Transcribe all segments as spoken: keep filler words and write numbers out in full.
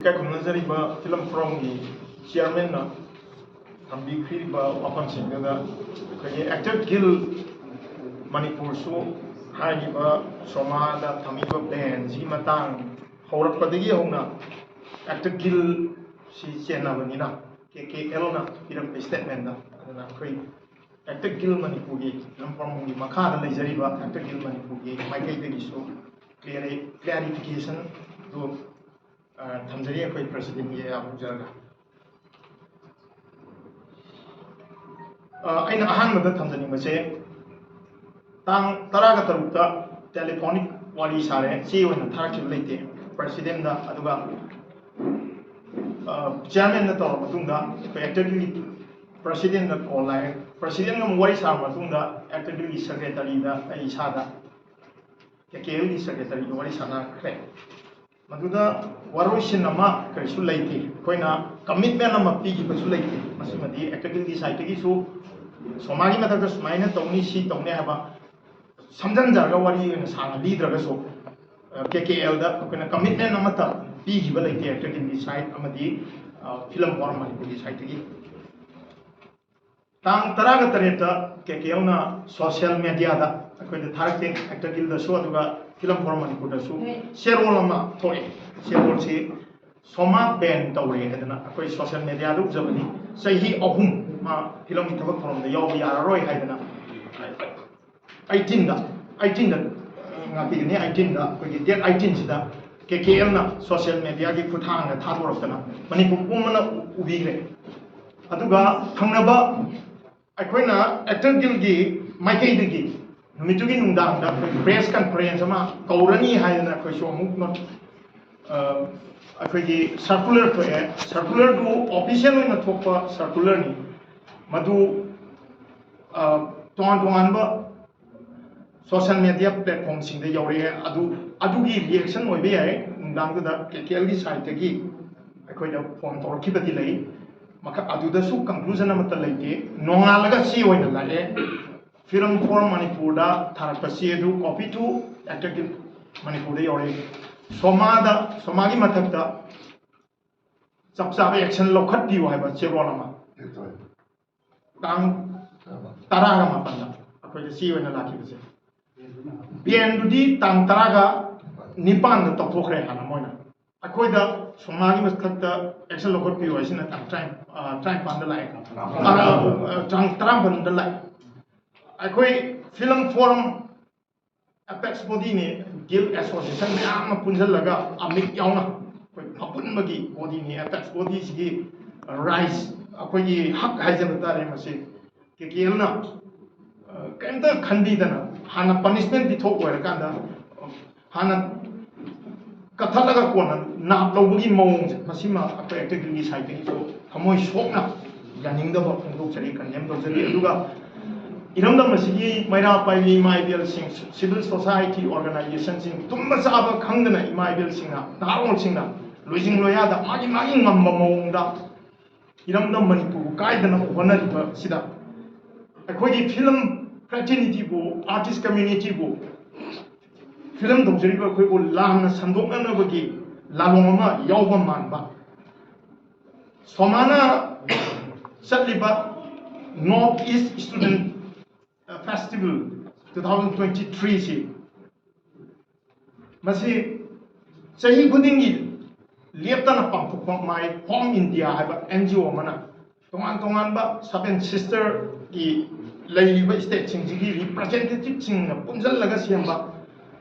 ꯏꯀꯥꯏ ꯈꯨꯝꯅꯖꯔꯤꯕ ꯐꯤꯂꯝ ꯐꯣꯔꯝꯒꯤ ꯆꯤꯌꯔꯃꯦꯟꯅ ꯊꯝꯕꯤꯈ꯭ꯔꯤꯕ ꯋꯥꯐꯝꯁꯤꯡꯗꯨꯗ ꯑꯩꯈꯣꯏꯒꯤ ꯑꯦꯛꯇꯔ ꯒꯤꯜ ꯃꯅꯤꯄꯨꯔꯁꯨ ꯍꯥꯏꯔꯤꯕ ꯁꯣꯃꯥꯗ ꯊꯝꯃꯤꯕ ꯕꯦꯟꯁꯤꯒꯤ ꯃꯇꯥꯡ ꯍꯧꯔꯛꯄꯗꯒꯤ ꯍꯧꯅ ꯑꯦꯛꯇꯔ ꯒꯤꯜꯁꯤ ꯆꯦꯟꯅꯕꯅꯤꯅ ꯀꯦ ꯀꯦ ꯑꯦꯜꯅ ꯄꯤꯔꯛꯄ ꯁ꯭ꯇꯦꯠꯃꯦꯟꯗ꯫ ꯑꯗꯨꯅ ꯑꯩꯈꯣꯏ ꯑꯦꯛꯇꯔ ꯒꯤꯜ ꯃꯅꯤꯄꯨꯔꯒꯤ ꯐꯤꯂꯝ ꯐꯣꯔꯝꯒꯤ ꯃꯈꯥꯗ ꯂꯩꯖꯔꯤꯕ ꯑꯦꯛꯇꯔ ꯒꯤꯜ ꯃꯅꯤꯄꯨꯔꯒꯤ ꯃꯥꯏꯀꯩꯗꯒꯤꯁꯨ ꯀ꯭ꯂꯤꯌꯥꯔꯤ-, ꯀ꯭ꯂꯤꯌꯥꯔꯤꯐꯤꯀꯦꯁꯟꯗꯨ, ꯑ, ꯊꯝꯖꯔꯤ ꯑꯩꯈꯣꯏ ꯄ꯭ꯔꯦꯁꯤꯗꯦꯟꯒꯤ ꯑꯌꯥꯕ ꯂꯧꯖꯔꯒ꯫ ꯑ, ꯑꯩꯅ ꯑꯍꯥꯟꯕꯗ ꯊꯝꯖꯅꯤꯡꯕꯁꯦ, ꯇꯥꯡ ꯇꯔꯥꯒ ꯇꯔꯨꯛꯇ ꯇꯦꯂꯤꯐꯣꯅꯤꯛ ꯋꯥꯔꯤ ꯁꯥꯔꯦ, ꯆꯦ ꯑꯣꯏꯅ ꯊꯥꯔꯛꯈꯤꯕ ꯂꯩꯇꯦ ꯄ꯭ꯔꯦꯁꯤꯗꯦꯟꯗ꯫ ꯑꯗꯨꯒ, ꯑ, ꯆꯤꯌꯔꯃꯦꯟꯅ ꯇꯧꯔꯕ ꯃꯇꯨꯡꯗ ꯑꯩꯈꯣꯏ ꯑꯦꯛꯇꯔꯒꯤ ꯄ꯭ꯔꯦꯁꯤꯗꯦꯟꯗ ꯀꯣꯜ ꯂꯥꯛꯑꯦ꯫ ꯄ꯭ꯔꯦꯁꯤꯗꯦꯟꯒ ꯑꯃꯨꯛ ꯋꯥꯔꯤ ꯁꯥꯔꯕ ꯃꯇꯨꯡꯗ ꯑꯦꯛꯇꯔꯒꯤ ꯁꯦꯀ꯭ꯔꯦꯇꯔꯤꯗ ꯑꯩ ꯏꯁꯥꯗ ꯀꯦ ꯀꯦ ꯑꯦꯜꯒꯤ ꯁꯦꯀ꯭ꯔꯦꯇꯔꯤꯒ ꯋꯥꯔꯤ ꯁꯥꯟꯅꯈ꯭ꯔꯦ꯫ ꯃꯗꯨꯗ ꯋꯥꯔꯣꯏꯁꯤꯟ ꯑꯃ ꯀꯔꯤꯁꯨ ꯂꯩꯇꯦ, ꯑꯩꯈꯣꯏꯅ ꯀꯃꯤꯠꯃꯦꯟ ꯑꯃ ꯄꯤꯈꯤꯕꯁꯨ ꯂꯩꯇꯦ꯫ ꯃꯁꯤꯃꯗꯤ ꯑꯦꯛꯇꯔꯒꯤ ꯁꯥꯏꯠꯇꯒꯤꯁꯨ ꯁꯣꯃꯥꯒꯤ ꯃꯊꯛꯇ ꯁꯨꯃꯥꯏꯅ ꯇꯧꯅꯤ, ꯁꯤ ꯇꯧꯅꯤ ꯍꯥꯏꯕ ꯁꯝꯖꯟꯖꯔꯒ ꯋꯥꯔꯤ ꯑꯣꯏꯅ ꯁꯥꯡꯅ ꯂꯤꯗ꯭ꯔꯒꯁꯨ, ꯀꯦ ꯀꯦ ꯑꯦꯜꯗ ꯑꯩꯈꯣꯏꯅ ꯀꯃꯤꯠꯃꯦꯟ ꯑꯃꯠꯇ ꯄꯤꯈꯤꯕ ꯂꯩꯇꯦ ꯑꯦꯛꯇꯔꯒꯤ ꯁꯥꯏꯠ ꯑꯃꯗꯤ, ꯑ, ꯐꯤꯂꯝ ꯐꯣꯔꯝ ꯃꯅꯤꯄꯨꯔꯒꯤ ꯁꯥꯏꯠꯇꯒꯤ꯫ ꯇꯥꯡ ꯇꯔꯥꯒ ꯇꯔꯦꯠꯇ ꯀꯦ ꯀꯦ ꯑꯦꯜꯅ ꯁꯣꯁꯤꯌꯦꯜ ꯃꯦꯗꯤꯌꯥꯗ ꯑꯩꯈꯣꯏꯗ ꯊꯥꯔꯛꯇꯦ, ꯑꯦꯛꯇꯔ ꯒꯤꯜꯗꯁꯨ ꯑꯗꯨꯒ ꯐꯤꯂꯝ ꯐꯣꯔꯝ ꯃꯅꯤꯄꯨꯔꯗꯁꯨ ꯆꯦꯔꯣꯜ ꯑꯃ ꯊꯣꯛꯑꯦ꯫ ꯆꯦꯔꯣꯜꯁꯤ ꯁꯣꯃꯥ ꯕꯦꯟ ꯇꯧꯔꯦ ꯍꯥꯏꯗꯅ ꯑꯩꯈꯣꯏ ꯁꯣꯁꯤꯌꯦꯜ ꯃꯦꯗꯤꯌꯥꯗ ꯎꯖꯕꯅꯤ꯫ ꯆꯍꯤ ꯑꯍꯨꯝ ꯃꯥ ꯐꯤꯂꯝꯒꯤ ꯊꯕꯛ ꯊꯧꯔꯝꯗ ꯌꯥꯎꯕ ꯌꯥꯔꯔꯣꯏ ꯍꯥꯏꯗꯅ ꯑꯩꯠꯇꯤꯟꯗ, ꯑꯩꯠꯇꯤꯟꯗ ꯉꯥꯛꯄꯤꯒꯅꯤ, ꯑꯩꯠꯇꯤꯟꯗ ꯑꯩꯈꯣꯏꯒꯤ ꯗꯦꯠ ꯑꯩꯠꯇꯤꯟꯁꯤꯗ ꯀꯦ ꯀꯦ ꯑꯦꯜꯅ ꯁꯣꯁꯤꯌꯦꯜ ꯃꯦꯗꯤꯌꯥꯒꯤ ꯈꯨꯠꯊꯥꯡꯗ ꯊꯥꯗꯣꯔꯛꯇꯅ ꯃꯅꯤꯄꯨꯔ ꯄꯨꯝꯕꯅ ꯎꯕꯤꯈ꯭ꯔꯦ꯫ ꯑꯗꯨꯒ ꯊꯪꯅꯕ ꯑꯩꯈꯣꯏꯅ ꯑꯦꯛꯇꯔ ꯒꯤꯜꯒꯤ ꯃꯥꯏꯀꯩꯗꯒꯤ ꯅꯨꯃꯤꯠꯇꯨꯒꯤ ꯅꯨꯡꯗꯥꯡꯗ ꯑꯩꯈꯣꯏ ꯄ꯭ꯔꯦꯁ ꯀꯟꯐꯔꯦꯟꯁ ꯑꯃ ꯀꯧꯔꯅꯤ ꯍꯥꯏꯗꯅ ꯑꯩꯈꯣꯏꯁꯨ ꯑꯃꯨꯛ ꯅꯣ-, ꯑ, ꯑꯩꯈꯣꯏꯒꯤ ꯁꯔꯀꯨꯂꯔ ꯊꯣꯛꯑꯦ꯫ ꯁꯔꯀꯨꯂꯔꯗꯨ ꯑꯣꯐꯤꯁꯤꯌꯦꯜ ꯑꯣꯏꯅ ꯊꯣꯛꯄ ꯁꯔꯀꯨꯂꯔꯅꯤ꯫ ꯃꯗꯨ, ꯑ, ꯇꯣꯉꯥꯟ ꯇꯣꯉꯥꯟꯕ ꯁꯣꯁꯤꯌꯦꯜ ꯃꯦꯗꯤꯌꯥ ꯄ꯭ꯂꯦꯠꯐꯣꯝꯁꯤꯡꯗ ꯌꯧꯔꯛꯑꯦ꯫ ꯑꯗꯨ, ꯑꯗꯨꯒꯤ ꯔꯤꯌꯦꯛꯁꯟ ꯑꯣꯏꯕ ꯌꯥꯏ꯫ ꯅꯨꯡꯗꯥꯡꯗꯨꯗ ꯀꯦ ꯀꯦ ꯑꯦꯜꯒꯤ ꯁꯥꯏꯠꯇꯒꯤ ꯑꯩꯈꯣꯏꯗ ꯐꯣꯟ ꯇꯧꯔꯛꯈꯤꯕꯗꯤ ꯂꯩ꯫ ꯃꯈ-, ꯑꯗꯨꯗꯁꯨ ꯀꯟꯀ꯭ꯂꯨꯖꯟ ꯑꯃꯠꯇ ꯂꯩꯇꯦ꯫ ꯅꯣꯡꯉꯥꯜꯂꯒ ꯆꯦ ꯑꯣꯏꯅ ꯂꯥꯛꯑꯦ꯫ ꯐꯤꯂꯝ ꯐꯣꯔꯝ ꯃꯅꯤꯄꯨꯔꯗ ꯊꯥꯔꯛꯄ ꯆꯦ ꯑꯗꯨ ꯀꯣꯄꯤ ꯇꯨ ꯑꯦꯛꯇꯔ ꯒꯤꯜ ꯃꯅꯤꯄꯨꯔꯗ ꯌꯧꯔꯛꯑꯦ꯫ ꯁꯣꯃꯥꯗ, ꯁꯣꯃꯥꯒꯤ ꯃꯊꯛꯇ ꯆꯞ ꯆꯥꯕ action ꯂꯧꯈꯠꯄꯤꯌꯨ ꯍꯥꯏꯕ ꯆꯦꯔꯣꯜ ꯑꯃ꯫ ꯇꯥꯡ ꯇꯔꯥꯒ ꯃꯥꯄꯟꯗ ꯑꯩꯈꯣꯏꯗ ꯆꯦ ꯑꯣꯏꯅ ꯂꯥꯛꯈꯤꯕꯁꯦ꯫ ꯕꯦꯟꯗꯨꯗꯤ ꯇꯥꯡ ꯇꯔꯥꯒ ꯅꯤꯄꯥꯟꯗ ꯇꯧꯊꯣꯛꯈ꯭ꯔꯦ ꯍꯥꯟꯅ ꯃꯣꯏꯅ꯫ ꯑꯩꯈꯣꯏꯗ ꯁꯣꯃꯥꯒꯤ ꯃꯊꯛꯇ action ꯂꯧꯈꯠꯄꯤꯌꯨ ꯍꯥꯏꯁꯤꯅ ꯇꯥꯡ ꯇꯔꯥ, ꯑ, ꯇꯔꯥꯅꯤꯄꯥꯟꯗ ꯂꯥꯛꯑꯦ꯫ ꯇꯔꯥ, ꯑ, ꯇꯥꯡ ꯇꯔꯥꯃꯥꯄꯟꯗ ꯂꯥꯛꯑꯦ꯫ ꯑꯩꯈꯣꯏ film forum apex bodyꯅꯤ, guild association ꯃꯌꯥꯝ ꯑꯃ ꯄꯨꯟꯁꯤꯜꯂꯒ ꯑꯃꯤꯛ ꯌꯥꯎꯅ ꯑꯩꯈꯣꯏ ꯑꯄꯨꯟꯕꯒꯤ bodyꯅꯤ꯫ Apex bodyꯁꯤꯒꯤ rights, ꯑꯩꯈꯣꯏꯒꯤ ꯍꯛ ꯍꯥꯏꯖꯕ ꯇꯥꯔꯦ, ꯃꯁꯤ ꯀꯦ ꯀꯦ ꯑꯦꯜꯅ, ꯑ, ꯀꯩꯝꯇ ꯈꯟꯕꯤꯗꯅ ꯍꯥꯟꯅ punishment ꯄꯤꯊꯣꯛ ꯑꯣꯏꯔꯀꯥꯟꯗ ꯍꯥꯟꯅ ꯀꯛꯊꯠꯂꯒ ꯀꯣꯟꯅ ꯅꯥꯞ ꯂꯧꯕꯒꯤ ꯃꯑꯣꯡꯁꯦ, ꯃꯁꯤꯃ ꯑꯩꯈꯣꯏ activity sideꯇꯒꯤꯁꯨ ꯊꯃꯣꯏ ꯁꯣꯛꯅ ꯌꯥꯅꯤꯡꯗꯕ ꯐꯣꯡꯗꯣꯛꯆꯔꯤ, condemn ꯇꯧꯖꯔꯤ꯫ ꯑꯗꯨꯒ ꯏꯔꯝꯗꯝ ꯑꯁꯤꯒꯤ ꯃꯩꯔꯥ ꯄꯥꯏꯕꯤ ꯏꯃꯥ ꯏꯕꯦꯜꯁꯤꯡ, civil society organizationꯁꯤꯡ, ꯇꯨꯝꯕ ꯆꯥꯕ ꯈꯪꯗꯅ ꯏꯃꯥ ꯏꯕꯦꯜꯁꯤꯡꯅ, ꯅꯍꯥꯔꯣꯜꯁꯤꯡꯅ ꯂꯣꯏꯖꯤꯡ ꯂꯣꯌꯥꯗ ꯃꯥꯒꯤ ꯃꯥꯒꯤ ꯉꯝꯕ ꯃꯑꯣꯡꯗ ꯏꯔꯝꯗꯝ ꯃꯅꯤꯄꯨꯔꯕꯨ ꯀꯥꯏꯗꯅꯕ ꯍꯣꯠꯅꯔꯤꯕꯁꯤꯗ ꯑꯩꯈꯣꯏꯒꯤ film fraternityꯕꯨ, artist communityꯕꯨ, film ꯇꯧꯖꯔꯤꯕ ꯑꯩꯈꯣꯏꯕꯨ ꯂꯥꯟꯅ ꯁꯟꯗꯣꯛꯅꯅꯕꯒꯤ ꯂꯥꯂꯣꯡ ꯑꯃ ꯌꯥꯎꯕ ꯃꯥꯟꯕ꯫ ꯁꯣꯃꯥꯅ ꯆꯠꯂꯤꯕ North East Student Festival two thousand twenty threeꯁꯤ, ꯃꯁꯤ ꯆꯍꯤ ꯈꯨꯗꯤꯡꯒꯤ ꯂꯦꯞꯇꯅ ꯄꯥꯡꯊꯣꯛꯄ My Home India ꯍꯥꯏꯕ N G O ꯑꯃꯅ ꯇꯣꯉꯥꯟ ꯇꯣꯉꯥꯟꯕ Seven Sistersꯀꯤ ꯂꯩꯔꯤꯕ stateꯁꯤꯡꯁꯤꯒꯤ representativeꯁꯤꯡꯅ ꯄꯨꯟꯁꯤꯜꯂꯒ ꯁꯦꯝꯕ,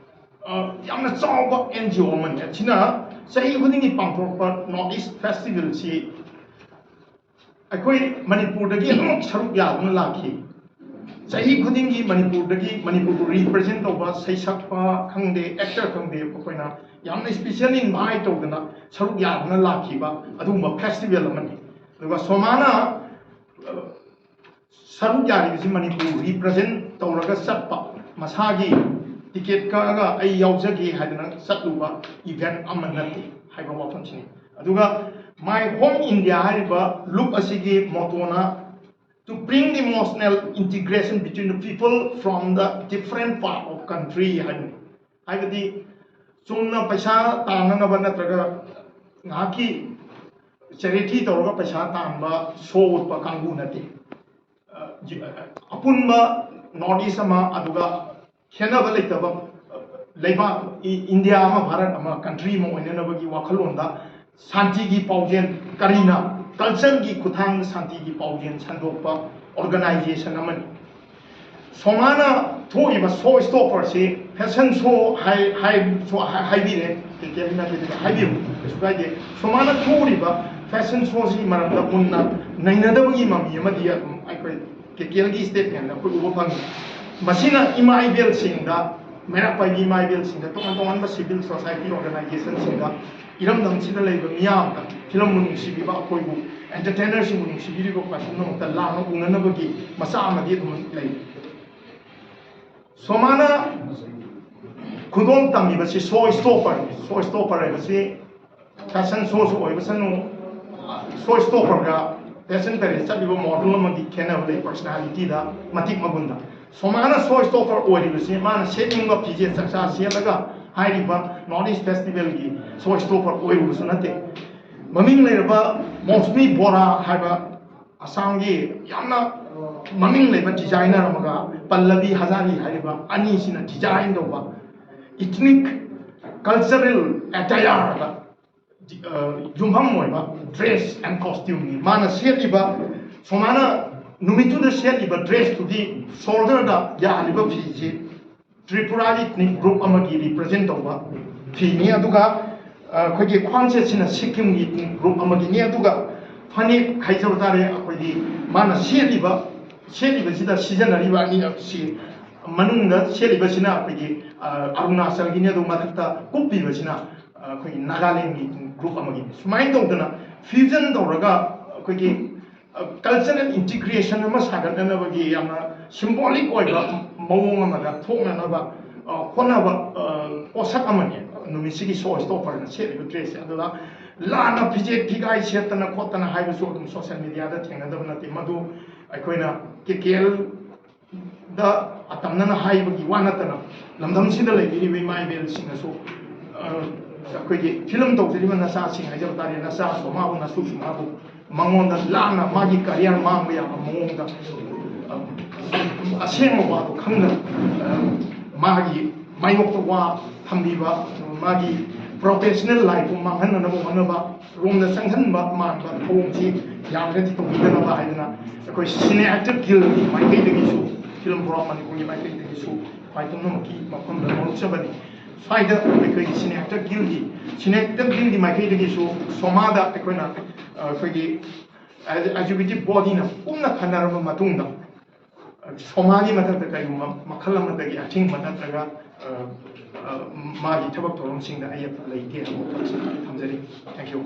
ꯑ, ꯌꯥꯝꯅ ꯆꯥꯎꯕ N G O ꯑꯃꯅꯤ꯫ ꯑꯁꯤꯅ ꯆꯍꯤ ꯈꯨꯗꯤꯡꯒꯤ ꯄꯥꯡꯊꯣꯔꯛꯄ North East Festivalꯁꯤ ꯑꯩꯈꯣꯏ ꯃꯅꯤꯄꯨꯔꯗꯒꯤ ꯑꯗꯨꯃꯛ ꯁꯔꯨꯛ ꯌꯥꯗꯨꯅ ꯂꯥꯛꯈꯤ꯫ ꯆꯍꯤ ꯈꯨꯗꯤꯡꯒꯤ ꯃꯅꯤꯄꯨꯔꯗꯒꯤ, ꯃꯅꯤꯄꯨꯔꯕꯨ represent ꯇꯧꯕ ꯁꯩꯁꯛꯄ ꯈꯪꯗꯦ, actor ꯈꯪꯗꯦ, ꯑꯩꯈꯣꯏꯅ ꯌꯥꯝꯅ special invite ꯇꯧꯗꯅ ꯁꯔꯨꯛ ꯌꯥꯗꯨꯅ ꯂꯥꯛꯈꯤꯕ ꯑꯗꯨꯒꯨꯝꯕ festival ꯑꯃꯅꯤ꯫ ꯑꯗꯨꯒ ꯁꯣꯃꯥꯅ, ꯑ, ꯁꯔꯨꯛ ꯌꯥꯔꯤꯕꯁꯤ ꯃꯅꯤꯄꯨꯔ represent ꯇꯧꯔꯒ ꯆꯠꯄ, ꯃꯁꯥꯒꯤ ticket ꯀꯛꯑꯒ ꯑꯩ ꯌꯥꯎꯖꯒꯦ ꯍꯥꯏꯗꯅ ꯆꯠꯂꯨꯕ event ꯑꯃ ꯅꯠꯇꯦ ꯍꯥꯏꯕ ꯋꯥꯐꯝꯁꯤꯅꯤ꯫ ꯑꯗꯨꯒ My Home India ꯍꯥꯏꯔꯤꯕ look ꯑꯁꯤꯒꯤ mottoꯅ "To bring the emotional integration between the people from the different part of country" ꯍꯥꯏꯕꯅꯤ꯫ ꯍꯥꯏꯕꯗꯤ ꯆꯨꯝꯅ ꯄꯩꯁꯥ ꯇꯥꯟꯅꯅꯕ ꯅꯠꯇ꯭ꯔꯒ ꯉꯥꯏꯍꯥꯛꯀꯤ ꯆꯦꯔꯤꯇꯤ ꯇꯧꯔꯒ ꯄꯩꯁꯥ ꯇꯥꯟꯕ ꯁꯣ ꯎꯠꯄ ꯀꯥꯡꯕꯨ ꯅꯠꯇꯦ꯫ ꯑ, ꯖꯤ-, ꯑ, ꯑꯄꯨꯟꯕ ꯅꯣꯔꯠ ꯏꯁ ꯑꯃ, ꯑꯗꯨꯒ ꯈꯦꯠꯅꯕ ꯂꯩꯇꯕ, ꯑ, ꯂꯩꯕꯥꯛ ꯏ-, ꯏꯟꯗꯤꯌꯥ ꯑꯃ, ꯚꯥꯔꯠ ꯑꯃ, ꯀꯟꯇ꯭ꯔꯤ ꯑꯃ ꯑꯣꯏꯅꯅꯕꯒꯤ ꯋꯥꯈꯜꯂꯣꯟꯗ ꯁꯥꯟꯇꯤꯒꯤ ꯄꯥꯎꯖꯦꯜ, ꯀꯔꯤꯅ ꯀꯜꯆꯔꯒꯤ ꯈꯨꯠꯊꯥꯡꯗ ꯁꯥꯟꯇꯤꯒꯤ ꯄꯥꯎꯖꯦꯜ ꯁꯟꯗꯣꯛꯄ ꯑꯣꯔꯒꯅꯥꯏꯖꯦꯁꯟ ꯑꯃꯅꯤ꯫ ꯁꯣꯃꯥꯅ ꯊꯣꯛꯏꯕ ꯁꯣ ꯁ꯭ꯇꯣꯄꯔꯁꯤ ꯐꯦꯁꯟ ꯁꯣ ꯍꯥꯏ-, ꯍꯥꯏ-, ꯁꯣ ꯍꯥꯏ-, ꯍꯥꯏꯕꯤꯔꯦ, ꯀꯩꯀꯩ ꯍꯥꯏꯅ ꯀꯩꯗꯧꯕ ꯍꯥꯏꯕꯤꯌꯨ, ꯀꯩꯁꯨ ꯀꯥꯏꯗꯦ꯫ ꯁꯣꯃꯥꯅ ꯊꯣꯛꯂꯤꯕ ꯐꯦꯁꯟ ꯁꯣꯁꯤ ꯃꯔꯝꯗ ꯃꯨꯟꯅ ꯅꯩꯅꯗꯕꯒꯤ ꯃꯃꯤ ꯑꯃꯗꯤ ꯑꯗꯨꯝ ꯑꯩꯈꯣꯏ ꯀꯦꯀꯦꯜꯒꯤ ꯁ꯭ꯇꯦꯠꯃꯦꯟꯗ ꯑꯩꯈꯣꯏ ꯎꯕ ꯐꯪꯉꯤ꯫ ꯃꯁꯤꯅ ꯏꯃꯥ ꯏꯕꯦꯜꯁꯤꯡꯗ, ꯃꯩꯔꯥꯛ ꯄꯥꯏꯕꯤ ꯏꯃꯥ ꯏꯕꯦꯜꯁꯤꯡꯗ, ꯇꯣꯉꯥꯟ ꯇꯣꯉꯥꯟꯕ ꯁꯤꯚꯤꯜ ꯁꯣꯁꯥꯏꯇꯤ ꯑꯣꯔꯒꯅꯥꯏꯖꯦꯁꯟꯁꯤꯡꯗ, ꯏꯔꯝꯗꯝꯁꯤꯗ ꯂꯩꯕ ꯃꯤꯌꯥꯝꯗ, ꯐꯤꯂꯝꯕꯨ ꯅꯨꯡꯁꯤꯕꯤꯕ ꯑꯩꯈꯣꯏꯕꯨ, ꯑꯦꯟꯇꯔꯇꯦꯅꯔꯁꯤꯡꯕꯨ ꯅꯨꯡꯁꯤꯕꯤꯔꯤꯕ ꯄꯨꯝꯅꯃꯛꯇ ꯂꯥꯟꯅ ꯎꯅꯅꯕꯒꯤ ꯃꯆꯥꯛ ꯑꯃꯗꯤ ꯑꯗꯨꯃꯛ ꯂꯩ꯫ ꯁꯣꯃꯥꯅ ꯈꯨꯗꯣꯜ ꯇꯝꯃꯤꯕꯁꯤ ꯁꯣ ꯁ꯭ꯇꯣꯄꯔꯅꯤ꯫ ꯁꯣ ꯁ꯭ꯇꯣꯄꯔ ꯍꯥꯏꯕꯁꯤ ꯐꯦꯁꯟ ꯁꯣꯁꯨ ꯑꯣꯏꯕꯁꯅꯨ, ꯁꯣ ꯁ꯭ꯇꯣꯄꯔꯒ ꯐꯦꯁꯟ ꯄꯦꯔꯦꯠ ꯆꯠꯂꯤꯕ ꯃꯣꯗꯦꯜ ꯑꯃꯒꯤ ꯈꯦꯠꯅꯕ ꯂꯩ, ꯄꯔꯁꯅꯥꯂꯤꯇꯤꯗ, ꯃꯇꯤꯛ ꯃꯒꯨꯟꯗ꯫ ꯁꯣꯃꯥꯅ ꯁꯣ ꯁ꯭ꯇꯣꯄꯔ ꯑꯣꯏꯔꯤꯕꯁꯤ ꯃꯥꯅ ꯁꯦꯠꯅꯤꯡꯕ ꯐꯤꯖꯦꯠ ꯆꯛꯆꯥ ꯁꯦꯠꯂꯒ ꯍꯥꯏꯔꯤꯕ ꯅꯣꯔꯠ ꯏꯁ ꯐꯦꯁꯇꯤꯚꯦꯜꯒꯤ ꯁꯣ ꯁ꯭ꯇꯣꯄꯔ ꯑꯣꯏꯔꯨꯕꯁꯨ ꯅꯠꯇꯦ꯫ ꯃꯃꯤꯡ ꯂꯩꯔꯕ ꯃꯧꯁꯃꯤ ꯕꯣꯔꯥ ꯍꯥꯏꯕ ꯑꯁꯥꯝꯒꯤ ꯌꯥꯝꯅ ꯃꯃꯤꯡ ꯂꯩꯕ ꯗꯤꯖꯥꯏꯅꯔ ꯑꯃꯒ ꯄꯜꯂꯕꯤ ꯍꯖꯥꯔꯤ ꯍꯥꯏꯔꯤꯕ ꯑꯅꯤꯁꯤꯅ ꯗꯤꯖꯥꯏꯟ ꯇꯧꯕ ꯏꯊꯅꯤꯛ ꯀꯜꯆꯔꯦꯜ ꯑꯦꯇꯥꯌꯔꯗ, ꯑ, ꯌꯨꯝꯐꯝ ꯑꯣꯏꯕ dress and costumeꯅꯤ꯫ ꯃꯥꯅ ꯁꯦꯠꯂꯤꯕ, ꯁꯣꯃꯥꯅ ꯅꯨꯃꯤꯠꯇꯨꯗ ꯁꯦꯠꯂꯤꯕ ꯗ꯭ꯔꯦꯁꯇꯨꯗꯤ, ꯁꯣꯜꯗꯔꯗ ꯌꯥꯜꯂꯤꯕ ꯐꯤꯁꯤ ꯇ꯭ꯔꯤꯄꯨꯔꯥ ꯏꯊꯅꯤꯛ ꯒ꯭ꯔꯨꯞ ꯑꯃꯒꯤ ꯔꯤꯄ꯭ꯔꯖꯦꯟ ꯇꯧꯕ ꯐꯤꯅꯤ꯫ ꯑꯗꯨꯒ, ꯑ, ꯑꯩꯈꯣꯏꯒꯤ ꯈ꯭ꯋꯥꯡꯁꯦꯠꯁꯤꯅ ꯁꯤꯛꯀꯤꯝꯒꯤ ꯏꯊꯅꯤꯛ ꯒ꯭ꯔꯨꯞ ꯑꯃꯒꯤꯅꯤ꯫ ꯑꯗꯨꯒ ꯐꯅꯦꯛ ꯍꯥꯏꯖꯕ ꯇꯥꯔꯦ, ꯑꯩꯈꯣꯏꯒꯤ ꯃꯥꯅ ꯁꯦꯠꯂꯤꯕ, ꯁꯦꯠꯂꯤꯕꯁꯤꯗ ꯁꯤꯖꯤꯟꯅꯔꯤꯕ ꯑꯅꯤ ꯑꯁꯤ, ꯃꯅꯨꯡꯗ ꯁꯦꯠꯂꯤꯕꯁꯤꯅ ꯑꯩꯈꯣꯏꯒꯤ, ꯑ, ꯑꯔꯨꯅꯥꯆꯜꯒꯤꯅꯤ, ꯑꯗꯨꯒ ꯃꯊꯛꯇ ꯀꯨꯞꯄꯤꯕꯁꯤꯅ, ꯑ, ꯑꯩꯈꯣꯏꯒꯤ ꯅꯥꯒꯥꯂꯦꯟꯒꯤ ꯒ꯭ꯔꯨꯞ ꯑꯃꯒꯤꯅꯤ꯫ ꯁꯨꯃꯥꯏꯅ ꯇꯧꯗꯅ ꯐ꯭ꯌꯨꯖꯟ ꯇꯧꯔꯒ ꯑꯩꯈꯣꯏꯒꯤ, ꯑ, ꯀꯜꯆꯔꯦꯜ ꯏꯟꯇꯤꯒ꯭ꯔꯦꯁꯟ ꯑꯃ ꯁꯥꯒꯠꯅꯅꯕꯒꯤ ꯌꯥꯝꯅ ꯁꯤꯝꯕꯣꯂꯤꯛ ꯑꯣꯏꯕ ꯃꯑꯣꯡ ꯑꯃꯗ ꯊꯣꯛꯅꯅꯕ, ꯑ, ꯍꯣꯠꯅꯕ, ꯑ, ꯄꯣꯠꯁꯛ ꯑꯃꯅꯤ꯫ ꯅꯨꯃꯤꯠꯁꯤꯒꯤ ꯁꯣ ꯁ꯭ꯇꯣꯄꯔꯅ ꯁꯦꯠꯂꯤꯕ ꯗ꯭ꯔꯦꯁꯁꯦ꯫ ꯑꯗꯨꯗ ꯂꯥꯟꯅ ꯐꯤꯖꯦꯠ ꯐꯤꯒꯥꯏ ꯁꯦꯠꯇꯅ ꯈꯣꯠꯇꯅ ꯍꯥꯏꯕꯁꯨ ꯑꯗꯨꯝ ꯁꯣꯁꯦꯜ ꯃꯦꯗꯤꯌꯥꯗ ꯊꯦꯡꯅꯗꯕ ꯅꯠꯇꯦ꯫ ꯃꯗꯨ ꯑꯩꯈꯣꯏꯅ ꯀꯦꯀꯦꯜꯗ ꯑꯇꯝꯅꯅ ꯍꯥꯏꯕꯒꯤ ꯋꯥ ꯅꯠꯇꯅ, ꯂꯝꯗꯝꯁꯤꯗ ꯂꯩꯕꯤꯔꯤꯕ ꯏꯃꯥ ꯏꯕꯦꯜꯁꯤꯡꯅꯁꯨ, ꯑ, ꯑꯩꯈꯣꯏꯒꯤ ꯐꯤꯂꯝ ꯇꯧꯖꯔꯤꯕ ꯅꯆꯥꯁꯤꯡ ꯍꯥꯏꯖꯕ ꯇꯥꯔꯦ, ꯅꯆꯥ ꯁꯣꯃꯥꯕꯨ, ꯅꯁꯨ ꯁꯣꯃꯥꯕꯨ, ꯃꯉꯣꯟꯗ ꯂꯥꯟꯅ ꯃꯥꯒꯤ ꯀꯔꯤꯌꯔ ꯃꯥꯡꯕ ꯌꯥꯕ ꯃꯑꯣꯡꯗ, ꯑ, ꯑꯁꯦꯡꯕ ꯋꯥꯗꯣ ꯈꯪꯗꯅ, ꯑ, ꯃꯥꯒꯤ ꯃꯥꯌꯣꯛꯇ ꯋꯥ ꯊꯝꯕꯤꯕ, ꯃꯥꯒꯤ ꯄ꯭ꯔꯣꯐꯦꯁꯅꯦꯜ ꯂꯥꯏꯐꯄꯨ ꯃꯥꯡꯍꯟꯅꯅꯕ ꯍꯣꯠꯅꯕ ꯔꯣꯝꯗ ꯆꯪꯍꯟꯕ ꯃꯥꯟꯕ ꯊꯧꯑꯣꯡꯁꯤ ꯌꯥꯔꯒꯗꯤ ꯇꯧꯕꯤꯗꯅꯕ ꯍꯥꯏꯗꯅ ꯑꯩꯈꯣꯏ ꯁꯤꯅꯦ ꯑꯦꯛꯇꯔ ꯒꯤꯜꯒꯤ ꯃꯥꯏꯀꯩꯗꯒꯤꯁꯨ, ꯐꯤꯂꯝ ꯕꯣꯔꯥ ꯃꯅꯤꯄꯨꯔꯒꯤ ꯃꯥꯏꯀꯩꯗꯒꯤꯁꯨ ꯈ꯭ꯋꯥꯏ ꯄꯨꯝꯅꯃꯛꯀꯤ ꯃꯐꯝꯗ ꯅꯣꯛꯆꯕꯅꯤ꯫ ꯁ꯭ꯋꯥꯏꯗ ꯑꯩꯈꯣꯏꯒꯤ ꯁꯤꯅꯦ ꯑꯦꯛꯇꯔ ꯒꯤꯜꯒꯤ, ꯁꯤꯅꯦ ꯑꯦꯛꯇꯔ ꯒꯤꯜꯒꯤ ꯃꯥꯏꯀꯩꯗꯒꯤꯁꯨ ꯁꯣꯃꯥꯗ ꯑꯩꯈꯣꯏꯅ, ꯑ, ꯑꯩꯈꯣꯏꯒꯤ ꯑꯦꯛꯖꯤꯀ꯭ꯌꯨꯇꯤꯚ ꯕꯣꯗꯤꯅ ꯄꯨꯟꯅ ꯈꯟꯅꯔꯕ ꯃꯇꯨꯡꯗ, ꯑ, ꯁꯣꯃꯥꯒꯤ ꯃꯊꯛꯇ ꯀꯔꯤꯒꯨꯝꯕ ꯃꯈꯜ ꯑꯃꯗꯒꯤ ꯑꯊꯤꯡꯕ ꯅꯠꯇ꯭ꯔꯒ, ꯑ, ꯑ, ꯃꯥꯒꯤ ꯊꯕꯛ ꯊꯧꯔꯝꯁꯤꯡꯗ ꯑꯌꯦꯠꯄ ꯂꯩꯇꯦ ꯍꯥꯏꯕ ꯋꯥꯐꯝꯁꯤ ꯊꯝꯖꯔꯤ꯫ Thank you꯫